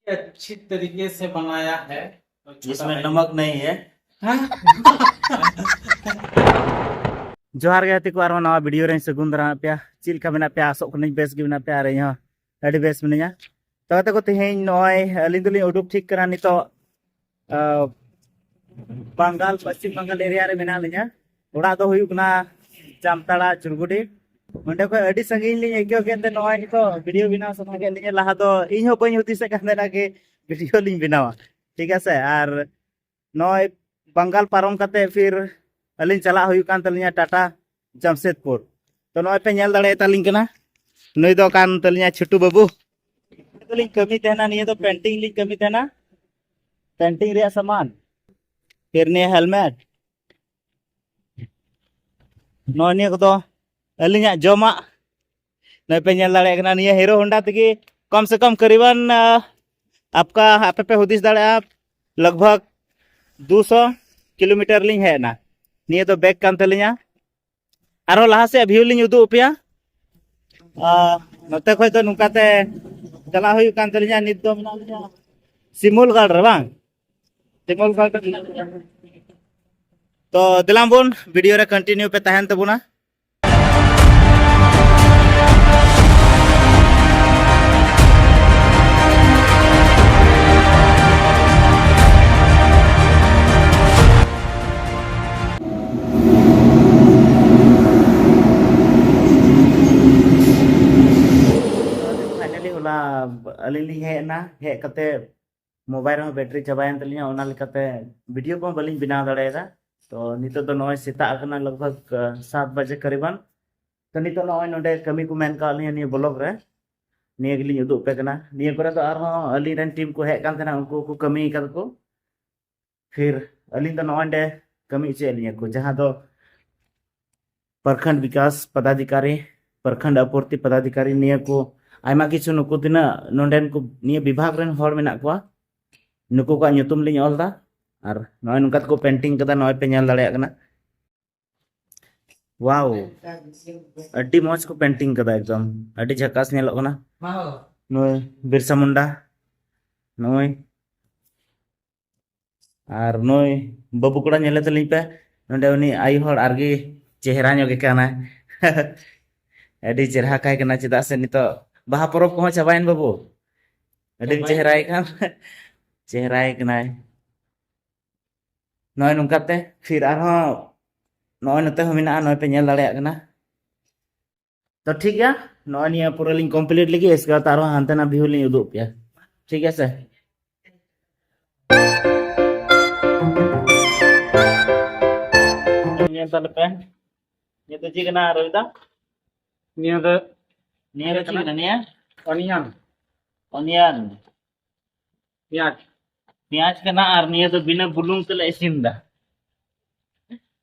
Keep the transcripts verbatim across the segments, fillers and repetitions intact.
अच्छी तरीके से बनाया है। तो छोटा इसमें भाई नमक नहीं है। ᱡᱚᱦᱟᱨ ᱜᱮ ᱜᱟᱛᱮ ᱠᱚ, ᱟᱨᱦᱚᱸ ᱱᱟᱣᱟ ᱵᱷᱤᱰᱤᱭᱳ ᱨᱮᱧ ᱥᱟᱹᱜᱩᱱ ᱫᱟᱨᱟᱢᱮᱫ ᱯᱮᱭᱟ᱾ ᱪᱮᱫ ᱞᱮᱠᱟ ᱢᱮᱱᱟᱜ ᱯᱮᱭᱟ? ᱟᱥᱚᱜ ᱠᱟᱹᱱᱟᱹᱧ ᱵᱮᱥ ᱜᱮ ᱢᱮᱱᱟᱜ ᱯᱮᱭᱟ, ᱟᱨ ᱤᱧ ᱦᱚᱸ ᱟᱹᱰᱤ ᱵᱮᱥ ᱢᱤᱱᱟᱹᱧᱟ᱾ ᱛᱚ ᱜᱟᱛᱮ ᱠᱚ, ᱛᱮᱦᱮᱧ ᱱᱚᱜᱼᱚᱭ ᱟᱹᱞᱤᱧ ᱫᱚᱞᱤᱧ ᱩᱰᱩᱠ ᱴᱷᱤᱠ ᱠᱟᱱᱟ ᱱᱤᱛᱚᱜ, ᱟᱸ, ᱵᱟᱝᱜᱟᱞ, ᱯᱚᱥᱪᱤᱢ ᱵᱟᱝᱜᱟᱞ ᱮᱨᱤᱭᱟ ᱨᱮ ᱢᱮᱱᱟᱜ ᱞᱤᱧᱟ᱾ ᱚᱲᱟᱜ ᱫᱚ ᱦᱩᱭᱩᱜ ᱠᱟᱱᱟ ᱡᱟᱢᱛᱟᱲᱟ, ᱪᱩᱨᱜᱩᱰᱤ᱾ ᱚᱸᱰᱮ ᱠᱷᱚᱱ ᱟᱹᱰᱤ ᱥᱟᱺᱜᱤᱧ ᱞᱤᱧ ᱟᱹᱭᱠᱟᱹᱣ ᱠᱮᱫ ᱛᱮ ᱱᱚᱜᱼᱚᱭ ᱱᱤᱛᱚᱜ ᱵᱷᱤᱰᱤᱭᱳ ᱵᱮᱱᱟᱣ ᱥᱟᱱᱟ ᱠᱮᱫ ᱞᱤᱧᱟ᱾ ᱞᱟᱦᱟ ᱫᱚ ᱤᱧ ᱦᱚᱸ ᱵᱟᱹᱧ ᱦᱩᱫᱤᱥᱮᱫ ᱠᱟᱱ ᱛᱟᱦᱮᱱᱟ ᱠᱤ ᱵᱷᱤᱰᱤᱭᱳ ᱞᱤᱧ ᱵᱮᱱᱟᱣᱟ, ᱴᱷᱤᱠ ᱟᱪᱷᱮ᱾ ᱟᱨ ᱱᱚᱜᱼᱚᱭ ᱵᱟᱝᱜᱟᱞ ᱯᱟᱨᱚᱢ ᱠᱟᱛᱮ ᱯᱷᱤᱨ ᱟᱹᱞᱤᱧ ᱪᱟᱞᱟᱜ ᱦᱩᱭᱩᱜ ᱠᱟᱱ ᱛᱟᱹᱞᱤᱧᱟ ᱴᱟᱴᱟ ᱡᱟᱢᱥᱮᱫᱽᱯᱩᱨ᱾ ᱛᱚ ᱱᱚᱜᱼᱚᱭ ᱯᱮ ᱧᱮᱞ ᱫᱟᱲᱮᱭᱟᱛᱟᱞᱤᱧ ᱠᱟᱱᱟ, ᱱᱩᱭ ᱫᱚ ᱠᱟᱱ ᱛᱟᱹᱞᱤᱧᱟ ᱪᱷᱩᱴᱩ ᱵᱟᱹᱵᱩ᱾ ᱱᱤᱭᱟᱹ ᱫᱚᱞᱤᱧ ᱠᱟᱹᱢᱤ ᱛᱟᱦᱮᱱᱟ, ᱱᱤᱭᱟᱹ ᱫᱚ ᱯᱮᱱᱴᱤᱝ ᱞᱤᱧ ᱠᱟᱹᱢᱤ ᱛᱟᱦᱮᱱᱟ, ᱯᱮᱱᱴᱤᱝ ᱨᱮᱭᱟᱜ ᱥᱟᱢᱟᱱ᱾ ᱯᱷᱤᱨ ᱱᱤᱭᱟᱹ ᱦᱮᱞᱢᱮᱴ, ᱱᱚᱜᱼᱚᱭ ᱱᱤᱭᱟᱹ ᱠᱚᱫᱚ ᱟᱹᱞᱤᱧᱟᱜ ᱡᱚᱢᱟᱜ᱾ ᱱᱚᱜᱼᱚᱭ ᱯᱮ ᱧᱮᱞ ᱫᱟᱲᱮᱭᱟᱜ ᱠᱟᱱᱟ, ᱱᱤᱭᱟᱹ ᱦᱤᱨᱳ ᱦᱳᱱᱰᱟ ᱛᱮᱜᱮ ᱠᱚᱢ ᱥᱮ ᱠᱚᱢ ᱠᱟᱨᱤᱵᱟᱱ, ᱟ, ᱟᱯᱠᱟ, ᱟᱯᱮ ᱯᱮ ᱦᱩᱫᱤᱥ ᱫᱟᱲᱮᱭᱟᱜᱼᱟ, ᱞᱟᱜᱽ ᱵᱷᱟᱜᱽ ᱫᱩᱥᱚ ᱠᱤᱞᱳᱢᱤᱴᱟᱨ ᱞᱤᱧ ᱦᱮᱡ ᱮᱱᱟ᱾ ᱱᱤᱭᱟᱹ ᱫᱚ ᱵᱮᱜᱽ ᱠᱟᱱ ᱛᱟᱹᱞᱤᱧᱟ᱾ ᱟᱨᱦᱚᱸ ᱞᱟᱦᱟ ᱥᱮᱫ ᱵᱷᱤᱭᱩ ᱞᱤᱧ ᱩᱫᱩᱜ ᱟᱯᱮᱭᱟ᱾ ᱟ, ᱱᱚᱛᱮ ᱠᱷᱚᱡ ᱫᱚ ᱱᱚᱝᱠᱟᱛᱮ ᱪᱟᱞᱟᱜ ᱦᱩᱭᱩᱜ ᱠᱟᱱ ᱛᱟᱹᱞᱤᱧᱟ᱾ ᱱᱤᱛ ᱫᱚ ᱢᱮᱱᱟᱜ ᱞᱤᱧᱟ ᱥᱤᱢᱩᱞᱜᱟᱲ ᱨᱮ, ᱵᱟᱝ? ᱥᱤᱢᱩᱞᱜᱟᱲ ᱨᱮ ᱢᱮᱱᱟᱜ ᱞᱤᱧᱟ᱾ ᱛᱚ ᱫᱮᱞᱟ ᱵᱚᱱ ᱵᱷᱤᱰᱤᱭᱳ ᱨᱮ ᱠᱚᱱᱴᱤᱱᱤᱭᱩ ᱯᱮ ᱛᱟᱦᱮᱱ ᱛᱟᱵᱚᱱᱟ᱾ ᱯᱷᱟᱭᱱᱟᱞᱤ ᱦᱚᱞᱟ ᱟᱹᱞᱤᱧ ᱞᱤᱧ ᱦᱮᱡ ᱮᱱᱟ, ᱦᱮᱡ ᱠᱟᱛᱮ ᱢᱳᱵᱟᱭᱤᱞ ᱨᱮᱦᱚᱸ ᱵᱮᱴᱨᱤ ᱪᱟᱵᱟᱭᱮᱱ ᱛᱟᱹᱞᱤᱧᱟ, ᱚᱱᱟ ᱞᱮᱠᱟᱛᱮ ᱵᱷᱤᱰᱤᱭᱳ ᱠᱚᱦᱚᱸ ᱵᱟᱹᱞᱤᱧ ᱵᱮᱱᱟᱣ ᱫᱟᱲᱮᱭᱟᱫᱟ᱾ ᱛᱚ ᱱᱤᱛᱚᱜ ᱫᱚ ᱱᱚᱜᱼᱚᱭ ᱥᱮᱛᱟᱜ ᱟᱠᱟᱱᱟ, ᱞᱟᱜᱽ ᱵᱷᱟᱜᱽ ᱥᱟᱛ ᱵᱟᱡᱮ ᱠᱟᱨᱤᱵᱟᱱ᱾ ᱛᱚ ᱱᱤᱛᱚᱜ ᱱᱚᱜᱼᱚᱭ ᱱᱚᱰᱮ ᱠᱟᱹᱢᱤ ᱠᱚ ᱢᱮᱱ ᱠᱟᱜ ᱞᱤᱧᱟ ᱱᱤᱭᱟᱹ ᱵᱞᱚᱠ ᱨᱮ, ᱱᱤᱭᱟᱹ ᱜᱮᱞᱤᱧ ᱩᱫᱩᱜ ᱟᱯᱮ ᱠᱟᱱᱟ᱾ ᱱᱤᱭᱟᱹ ᱠᱚᱨᱮ ᱫᱚ ᱟᱨᱦᱚᱸ ᱟᱹᱞᱤᱧ ᱨᱮᱱ ᱴᱤᱢ ᱠᱚ ᱦᱮᱡ ᱠᱟᱱ ᱛᱟᱦᱮᱱᱟ, ᱩᱱᱠᱩ ᱠᱚ ᱠᱟᱹᱢᱤ ᱠᱟᱫᱟ ᱠᱚ᱾ ᱯᱷᱤᱨ ᱟᱹᱞᱤᱧ ᱫᱚ ᱱᱚᱜᱼᱚᱭ ᱱᱚᱰᱮ ᱠᱟᱹᱢᱤ ᱦᱚᱪᱚᱭᱮᱫ ᱞᱤᱧᱟ ᱠᱚ, ᱡᱟᱦᱟᱸ ᱫᱚ ᱯᱨᱚᱠᱷᱚᱸᱰ ᱵᱤᱠᱟᱥ ᱯᱚᱫᱟᱫᱷᱤᱠᱟᱨᱤ, ᱯᱨᱚᱠᱷᱚᱸᱰ ᱟᱯᱩᱨᱛᱤ ᱯᱚᱫᱟᱫᱷᱤᱠᱟᱨᱤ, ᱱᱤᱭᱟᱹ ᱠᱚ ᱟᱭᱢᱟ ᱠᱤᱪᱷᱩ, ᱱᱩᱠᱩ ᱛᱤᱱᱟᱹᱜ ᱱᱚᱰᱮᱱ ᱠᱚ ᱱᱤᱭᱟᱹ ᱵᱤᱵᱷᱟᱜᱽ ᱨᱮᱱ ᱦᱚᱲ ᱢᱮᱱᱟᱜ ᱠᱚᱣᱟ, ᱱᱩᱠᱩ ᱠᱚᱣᱟᱜ ᱧᱩᱛᱩᱢ ᱞᱤᱧ ᱚᱞ ᱮᱫᱟ᱾ ᱟᱨ ᱱᱚᱜᱼᱚᱭ ᱱᱚᱝᱠᱟ ᱛᱮᱠᱚ ᱯᱮᱱᱴᱤᱝ ᱠᱟᱫᱟ, ᱱᱚᱜᱼᱚᱭ ᱯᱮ ᱧᱮᱞ ᱫᱟᱲᱮᱭᱟᱜ ᱠᱟᱱᱟ᱾ ᱣᱟᱣ, ᱟᱹᱰᱤ ᱢᱚᱡᱽ ᱠᱚ ᱯᱮᱱᱴᱤᱝ ᱠᱟᱫᱟ, ᱮᱠᱫᱚᱢ ᱟᱹᱰᱤ ᱡᱷᱟᱠᱟᱥ ᱧᱮᱞᱚᱜ ᱠᱟᱱᱟ᱾ ᱱᱩᱭ ᱵᱤᱨᱥᱟ ᱢᱩᱱᱰᱟ, ᱱᱚᱜᱼᱚᱭ᱾ ᱟᱨ ᱱᱩᱭ ᱵᱟᱹᱵᱩ ᱠᱚᱲᱟ ᱧᱮᱞᱮ ᱛᱟᱹᱞᱤᱧ ᱯᱮ, ᱱᱚᱰᱮ ᱩᱱᱤ ᱟᱭᱳ ᱦᱚᱲ ᱟᱨᱜᱮ ᱪᱮᱦᱨᱟ ᱧᱚᱜ ᱜᱮ ᱠᱟᱱᱟᱭ᱾ ᱟᱹᱰᱤ ᱪᱮᱦᱨᱟ ᱠᱟᱭ ᱠᱟᱱᱟ, ᱪᱮᱫᱟᱜ ᱥᱮ ᱱᱤᱛᱚᱜ ᱵᱟᱦᱟ ᱯᱚᱨᱚᱵᱽ ᱠᱚᱦᱚᱸ ᱪᱟᱵᱟᱭᱮᱱ ᱵᱟᱹᱵᱩ᱾ ᱟᱹᱰᱤᱢ ᱪᱟᱵᱟᱭᱮᱱ᱾ ᱪᱮᱦᱨᱟᱭ ᱠᱟᱱ᱾ ᱪᱮᱦᱨᱟᱭ ᱠᱟᱱᱟᱭ᱾ ᱱᱚᱜᱼᱚᱭ ᱱᱚᱝᱠᱟ ᱛᱮ ᱯᱷᱤᱨ ᱟᱨᱦᱚᱸ ᱱᱚᱜᱼᱚᱭ ᱱᱚᱛᱮ ᱦᱚᱸ ᱢᱮᱱᱟᱜᱼᱟ, ᱱᱚᱜᱼᱚᱭ ᱯᱮ ᱧᱮᱞ ᱫᱟᱲᱮᱭᱟᱜ ᱠᱟᱱᱟ᱾ ᱛᱚ ᱴᱷᱤᱠ ᱜᱮᱭᱟ, ᱱᱚᱜᱼᱚᱭ ᱱᱤᱭᱟᱹ ᱯᱩᱨᱟᱹ ᱞᱤᱧ complete ᱞᱮᱜᱮ, ᱤᱥᱠᱮ ᱵᱟᱫ ᱟᱨᱦᱚᱸ ᱦᱟᱱᱛᱮ ᱱᱟᱜ view ᱞᱤᱧ ᱩᱫᱩᱜ ᱯᱮᱭᱟ, ᱴᱷᱤᱠ ᱜᱮᱭᱟ ᱥᱮ? ᱧᱮᱞ ᱛᱟᱞᱮ ᱯᱮ, ᱱᱤᱭᱟᱹ ᱫᱚ ᱪᱮᱫ ᱠᱟᱱᱟ ᱨᱚᱵᱤᱫᱟ? ᱱᱤᱭᱟᱹ ᱫᱚ ᱱᱤᱭᱟᱹ ᱫᱚ ᱪᱮᱫ ᱠᱟᱱᱟ? ᱱᱤᱭᱟᱹ onion᱾ Onion᱾ ᱯᱮᱸᱭᱟᱡᱽ᱾ ᱯᱮᱸᱭᱟᱡᱽ ᱠᱟᱱᱟ, ᱟᱨ ᱱᱤᱭᱟᱹ ᱫᱚ ᱵᱤᱱᱟᱹ ᱵᱩᱞᱩᱝ ᱛᱮᱞᱮ ᱤᱥᱤᱱ ᱫᱟ᱾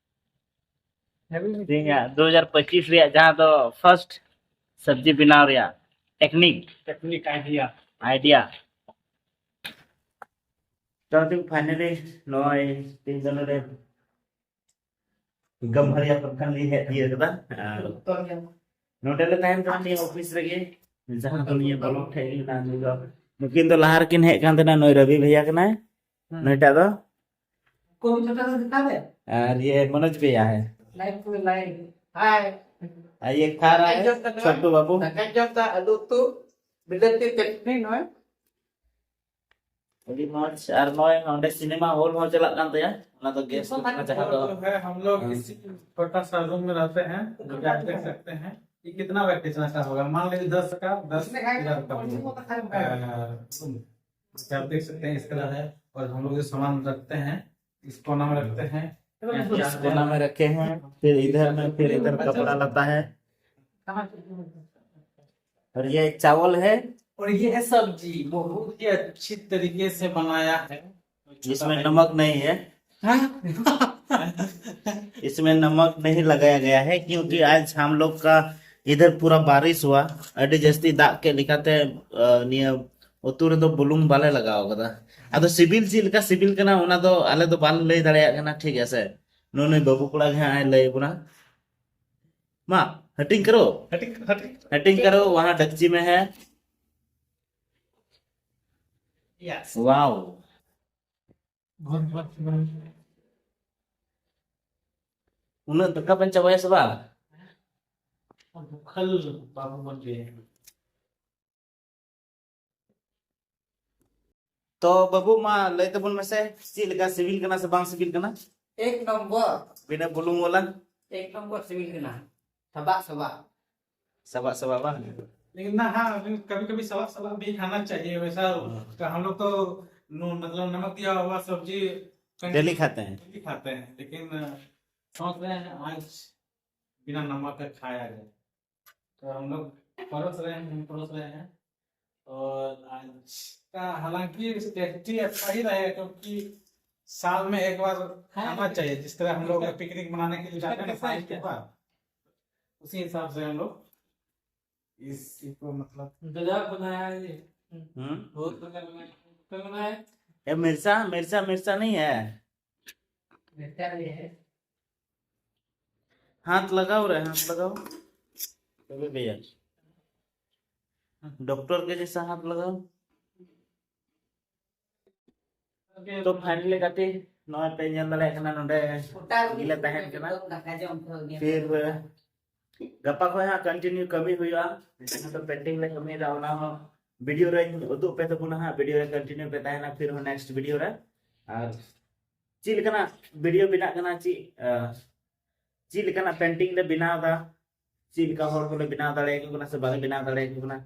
ᱛᱮᱦᱮᱧᱟᱜ ᱫᱩ ᱦᱟᱡᱟᱨ ᱯᱚᱸᱪᱤᱥ ᱨᱮᱭᱟᱜ ᱡᱟᱦᱟᱸ ᱫᱚ first ᱥᱚᱵᱽᱡᱤ ᱵᱮᱱᱟᱣ ᱨᱮᱭᱟᱜ technique, technique, idea, idea᱾ ᱛᱚ ᱴᱷᱤᱠ, finally ᱱᱚᱜᱼᱚᱭ ᱛᱮᱦᱮᱧ ᱫᱚ ᱱᱚᱰᱮ ᱜᱟᱢᱵᱷᱟᱨᱤᱭᱟ ᱠᱷᱚᱱ ᱞᱤᱧ ᱦᱮᱡ ᱛᱤᱭᱟᱹᱜ ᱠᱟᱫᱟ᱾ ᱟᱨ ᱱᱚᱰᱮ ᱞᱮ ᱛᱟᱦᱮᱱ ᱠᱟᱱᱟ ᱱᱤᱭᱟᱹ office ᱨᱮᱜᱮ, ᱡᱟᱦᱟᱸ ᱫᱚ ᱱᱤᱭᱟᱹ block ᱴᱷᱮᱡ ᱜᱮ ᱢᱮᱱᱟᱜᱼᱟ᱾ ᱱᱩᱭ ᱫᱚ, ᱱᱩᱠᱤᱱ ᱫᱚ ᱞᱟᱦᱟ ᱨᱮᱠᱤᱱ ᱦᱮᱡ ᱠᱟᱱ ᱛᱟᱦᱮᱱᱟ, ᱱᱩᱭ ᱨᱚᱵᱤ ᱵᱷᱟᱭᱟ ᱠᱟᱱᱟᱭ, ᱦᱩᱸ᱾ ᱱᱩᱭᱴᱟᱜ ᱫᱚ᱾ ᱠᱚᱢ ᱪᱷᱳᱴᱟ ᱥᱟ ᱫᱤᱠᱷᱟ ᱫᱮ᱾ ᱟᱨ ᱭᱮ ᱢᱚᱱᱳᱡᱽ ᱵᱷᱟᱭᱟ ᱦᱮ᱾ Live ᱯᱩᱨᱟᱹ live᱾ Hi᱾ ᱟᱨ ᱭᱮ ᱠᱷᱟ ᱨᱟ ᱦᱮ, ᱫᱟᱠᱟ ᱡᱚᱢ ᱫᱟ ᱱᱚᱣᱟ᱾ ᱪᱷᱳᱴᱩ ᱵᱟᱵᱩ᱾ ᱫᱟᱠᱟ ᱡᱚᱢ ᱫᱟ, ᱟᱹᱞᱩ ᱩᱛᱩ, ᱵᱤᱞᱟᱹᱛᱤ ᱪᱟᱴᱱᱤ ᱱᱚᱣᱟ᱾ ᱟᱹᱰᱤ ᱢᱚᱡᱽ᱾ ᱟᱨ ᱱᱚᱜᱼᱚᱭ ᱱᱚᱰᱮ cinema hall ᱦᱚᱸ ᱪᱟᱞᱟᱜ ᱠᱟᱱ ᱛᱟᱭᱟ, ᱚᱱᱟ ᱫᱚ guest room ᱠᱟᱱᱟ, ᱡᱟᱦᱟᱸ ᱫᱚ, ᱦᱮᱸ, ᱦᱮᱸ, ᱦᱮᱸ᱾ हम लोग इसी छोटा सा रूम में रहते हैं, जो कि आप देख सकते हैं कि कितना बाय किचन का होगा। मान लीजिए दस का, दस हजार का होगा। अ, रूम। आप देख सकते हैं, इस तरह है। और हम लोग जो सामान रखते हैं, इस कोना में रखते हैं, यहाँ पे इस कोना में रखे हैं, फिर इधर में, फिर इधर कपड़ा लता है। और ये चावल है। और ये है सब्जी, बहुत ही अच्छी तरीके से बनाया है। इसमें नमक नहीं है। हाँ? इसमें नमक नहीं लगाया गया है, क्योंकि आज हम लोग का इधर पूरा बारिश हुआ, ᱟᱹᱰᱤ ᱡᱟᱹᱥᱛᱤ ᱫᱟᱜ ᱠᱮᱫ ᱞᱮᱠᱟᱛᱮ, ᱟ, ᱱᱤᱭᱟᱹ ᱩᱛᱩ ᱨᱮᱫᱚ ᱵᱩᱞᱩᱝ ᱵᱟᱞᱮ ᱞᱟᱜᱟᱣ ᱠᱟᱫᱟ᱾ ᱟᱫᱚ ᱥᱤᱵᱤᱞ ᱪᱮᱫ ᱞᱮᱠᱟ ᱥᱤᱵᱤᱞ ᱠᱟᱱᱟ, ᱚᱱᱟ ᱫᱚ ᱟᱞᱮ ᱫᱚ ᱵᱟᱞᱮ ᱞᱟᱹᱭ ᱫᱟᱲᱮᱭᱟᱜ ᱠᱟᱱᱟ, ᱴᱷᱤᱠ ᱟᱪᱷᱮ? ᱱᱩᱭ ᱵᱟᱹᱵᱩ ᱠᱚᱲᱟ ᱜᱮ ᱦᱟᱸᱜ ᱮ ᱞᱟᱹᱭ ᱟᱵᱚᱱᱟ᱾ ᱢᱟ, ᱦᱟᱹᱴᱤᱧ ᱠᱟᱨᱚ᱾ ᱦᱟᱹᱴᱤᱧ, ᱦᱟᱹᱴᱤᱧ᱾ ᱦᱟᱹᱴᱤᱧ ᱠᱟᱨᱚ, ᱣᱟᱦᱟᱸ ᱰᱮᱠᱪᱤ ᱢᱮ ᱦᱮ᱾ Yes. Wow. बहुत बहुत शुक्रिया। ᱩᱱᱟᱹᱜ ᱫᱟᱠᱟ ᱵᱮᱱ ᱪᱟᱵᱟᱭᱟ ᱥᱮ ᱵᱟᱝ? ᱵᱩᱠᱷᱟᱹᱞ ᱵᱟᱵᱚ ᱵᱚᱱ ᱞᱟᱹᱭᱟ᱾ ᱛᱚ ᱵᱟᱹᱵᱩ, ᱢᱟ ᱞᱟᱹᱭ ᱛᱟᱵᱚᱱ ᱢᱮᱥᱮ, ᱪᱮᱫ ᱞᱮᱠᱟ ᱥᱤᱵᱤᱞ ᱠᱟᱱᱟ ᱥᱮ ᱵᱟᱝ ᱥᱤᱵᱤᱞ ᱠᱟᱱᱟ? ᱮᱠ ᱱᱚᱢᱵᱚᱨ᱾ ᱵᱤᱱᱟᱹ ᱵᱩᱞᱩᱝ ᱣᱟᱞᱟ? ᱮᱠ ᱱᱚᱢᱵᱚᱨ ᱥᱤᱵᱤᱞ ᱠᱟᱱᱟ, ᱥᱟᱵᱟᱜ ᱥᱟᱵᱟᱜ᱾ ᱥᱟᱵᱟᱜ ᱥᱟᱵᱟᱜ ᱵᱟᱝ? लेकिन ना, हाँ, कभी कभी सवाल सवाल भी खाना चाहिए वैसा। तो हम लोग तो नू- मतलब नमक दिया हुआ सब्जी डेली खाते हैं। डेली खाते हैं, लेकिन अ, सोच रहे हैं आज बिना नमक का खाया जाए। तो हम लोग परोस रहे हैं, हम परोस रहे हैं। और आज का हालांकि टेस्टी अच्छा ही रहेगा, क्योंकि साल में एक बार खाना चाहिए। जिस तरह हम लोग पिकनिक मनाने के लिए जाते हैं ना, साल के बाद, उसी हिसाब से हम लोग इस इसको मतलब गजब बनाया है ये। हम्म। बहुत बढ़िया बनाया है। तो बनाया है। ये मिर्चा, मिर्चा, मिर्चा नहीं है। मिर्चा नहीं है। हाथ लगाओ रे, हाथ लगाओ। अबे भैया, डॉक्टर के जैसा हाथ लगाओ। तो फाइनली ᱜᱟᱛᱮ, ᱱᱚᱜᱼᱚᱭ ᱯᱮ ᱧᱮᱞ ᱫᱟᱲᱮᱭᱟᱜ ᱠᱟᱱᱟ, ᱱᱚᱰᱮ ᱜᱮᱞᱮ ᱛᱟᱦᱮᱱ ᱠᱟᱱᱟ᱾ ᱯᱷᱤᱨ ᱜᱟᱯᱟ ᱠᱷᱚᱱ ᱦᱟᱸᱜ ᱠᱚᱱᱴᱤᱱᱤᱭᱩ ᱠᱟᱹᱢᱤ ᱦᱩᱭᱩᱜᱼᱟ᱾ ᱡᱟᱦᱟᱸ ᱫᱚ ᱯᱮᱱᱴᱤᱝ ᱞᱮ ᱠᱟᱹᱢᱤᱭᱮᱫᱟ, ᱚᱱᱟ ᱦᱚᱸ ᱵᱷᱤᱰᱤᱭᱳ ᱨᱮᱧ ᱩᱫᱩᱜ ᱯᱮ ᱛᱟᱵᱚᱱᱟ ᱦᱟᱸᱜ᱾ ᱵᱷᱤᱰᱤᱭᱳ ᱨᱮ ᱠᱚᱱᱴᱤᱱᱤᱭᱩ ᱯᱮ ᱛᱟᱦᱮᱱᱟ, ᱯᱷᱤᱨ ᱦᱚᱸ ᱱᱮᱠᱥᱴ ᱵᱷᱤᱰᱤᱭᱳ ᱨᱮ᱾ ᱟᱨ ᱪᱮᱫ ᱞᱮᱠᱟᱱᱟᱜ ᱵᱷᱤᱰᱤᱭᱳ ᱵᱮᱱᱟᱜ ᱠᱟᱱᱟ, ᱪᱮᱫ ᱟᱸ, ᱪᱮᱫ ᱞᱮᱠᱟᱱᱟᱜ ᱯᱮᱱᱴᱤᱝ ᱞᱮ ᱵᱮᱱᱟᱣ ᱮᱫᱟ, ᱪᱮᱫ ᱞᱮᱠᱟ ᱦᱚᱲ ᱠᱚᱞᱮ ᱵᱮᱱᱟᱣ ᱫᱟᱲᱮᱭᱟᱠᱚ ᱠᱟᱱᱟ ᱥᱮ ᱵᱟᱞᱮ ᱵᱮᱱᱟᱣ ᱫᱟᱲᱮᱭᱟᱠᱚ ᱠᱟᱱᱟ,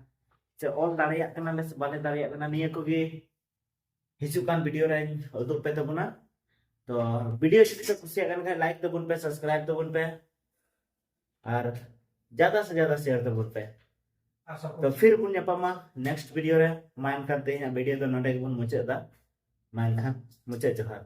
ᱥᱮ ᱚᱞ ᱫᱟᱲᱮᱭᱟᱜ ᱠᱟᱱᱟᱞᱮ ᱥᱮ ᱵᱟᱞᱮ ᱫᱟᱲᱮᱭᱟᱜ ᱠᱟᱱᱟ, ᱱᱤᱭᱟᱹ ᱠᱚᱜᱮ ᱦᱤᱡᱩᱜ ᱠᱟᱱ ᱵᱷᱤᱰᱤᱭᱳ ᱨᱮᱧ ᱩᱫᱩᱜ ᱯᱮ ᱛᱟᱵᱚᱱᱟ᱾ ᱛᱚ ᱵᱷᱤᱰᱤᱭᱳ ᱡᱩᱫᱤ ᱯᱮ ᱠᱩᱥᱤᱭᱟᱜ ᱠᱟᱱ ᱠᱷᱟᱱ, ᱞᱟᱭᱤᱠ ᱛᱟᱵᱚᱱ ᱯᱮ, ᱥᱟᱵᱥᱠᱨᱟᱭᱤᱵ ᱛᱟᱵᱚᱱ ᱯᱮ, ᱟᱨ ᱡᱟᱫᱟ ᱥᱮ ᱡᱟᱫᱟ ᱥᱮᱭᱟᱨ ᱛᱟᱵᱚᱱ ᱯᱮ᱾ ᱟᱨ support᱾ ᱛᱚ ᱯᱷᱤᱨ ᱵᱚᱱ ᱧᱟᱯᱟᱢᱟ ᱱᱮᱠᱥᱴ ᱵᱷᱤᱰᱤᱭᱳ ᱨᱮ᱾ ᱢᱟ ᱮᱱᱠᱷᱟᱱ ᱛᱮᱦᱮᱧᱟᱜ ᱵᱷᱤᱰᱤᱭᱳ ᱫᱚ ᱱᱚᱰᱮ ᱜᱮᱵᱚᱱ ᱢᱩᱪᱟᱹᱫ ᱮᱫᱟ᱾ ᱢᱟ ᱮᱱᱠᱷᱟᱱ ᱢᱩᱪᱟᱹᱫ ᱡᱚᱦᱟᱨ᱾